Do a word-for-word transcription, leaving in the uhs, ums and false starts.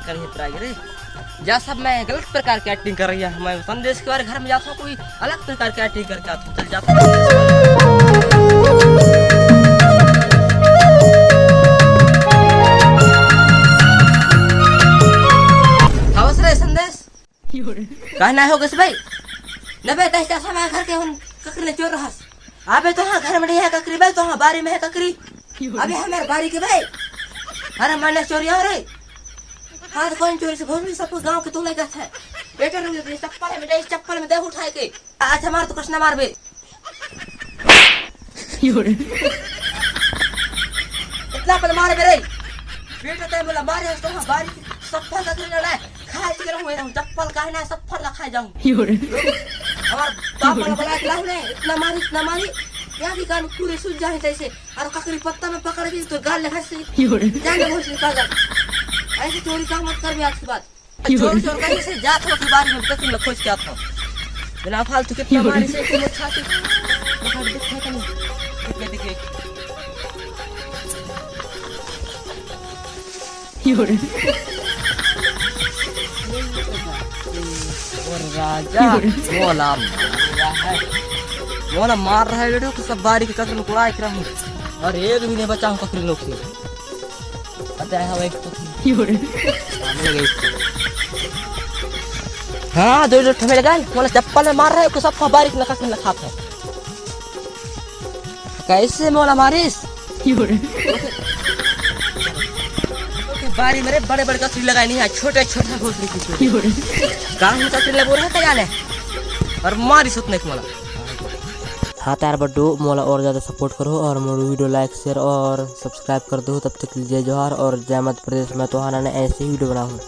कर ही ट्राई करे। जा सब, मैं गलत प्रकार की एक्टिंग कर रही है। मैं संदेश के बारे घर में जाता हूँ, कोई अलग प्रकार की एक्टिंग करके आता हूँ। चल जाता हूँ। हवस रे संदेश। काहे ना हो गस भाई? न बे, तैसे हमारे घर के हम ककरी ले चोर रहस। अबे तो हाँ घर में नहीं है ककरी बे, तो हाँ बारी में है ककरी। अबे हमारे बारी के बे। अरे मने चोरी हो रे। हाँ तो कौन चोरी से भोसड़ी सब गाँव के तू लेकर थे। बेटा रुक जा, चप्पल है बेटा, इस चप्पल में दे उठाए के। आज हमारे तो कुछ ना मार बे। इतना पल मार बे रे। बेटा तय बोला मारे उसको, हाँ बारी के सब फल का लड़ा है। खाए के रहूँ, रहूँ, चप्पल काहे ना सब फल ला खाए जाऊँ। हमार बाप वाला बना के लाए ने, इतना मारी, इतना मारी। क्या की कान पूरे सूज जाए तैसे। और ककरी पत्ता में पकड़ के तो गाल लगा से। जाने बहुत से पागल। ऐसे चोरी का मत कर भी आज के बाद। चोर, चोर कहीं से जात हो की बारी में ककरी खोज के आता हूँ। बिना फालतू कितना मारी से कि छाती पकड़ दिखे कहीं। दिखे, दिखे। और राजा मोला मार रहा है। मोला मार रहा है बेटो, तो सब बारी के ककरी लुकड़ा के रहूं। और एक भी नहीं बचा हूं ककरी लोग से। पता है, हवा एक तो सामने गई। हाँ, दो, दो ठमेल गए, मोला चप्पल में मार रहा है, को सब बारी के ककरी लखा है। कैसे मोला मारिस? ओके, बारी मेरे बड़े बड़े ककरी लगाए नहीं है, छोटे छोटे भोसड़ी की छोरी। काहे ककरी लगा रहा है, क्या जाने? और मारिस उतने को मोला। हाँ तो यार बड्डू, मोला और ज़्यादा सपोर्ट करो और मोर वीडियो लाइक, शेयर और सब्सक्राइब कर दो। तब तक के लिए जय जोहार और जय मध्य प्रदेश। मैं तो हाना ने ऐसे ही वीडियो बनाऊँ।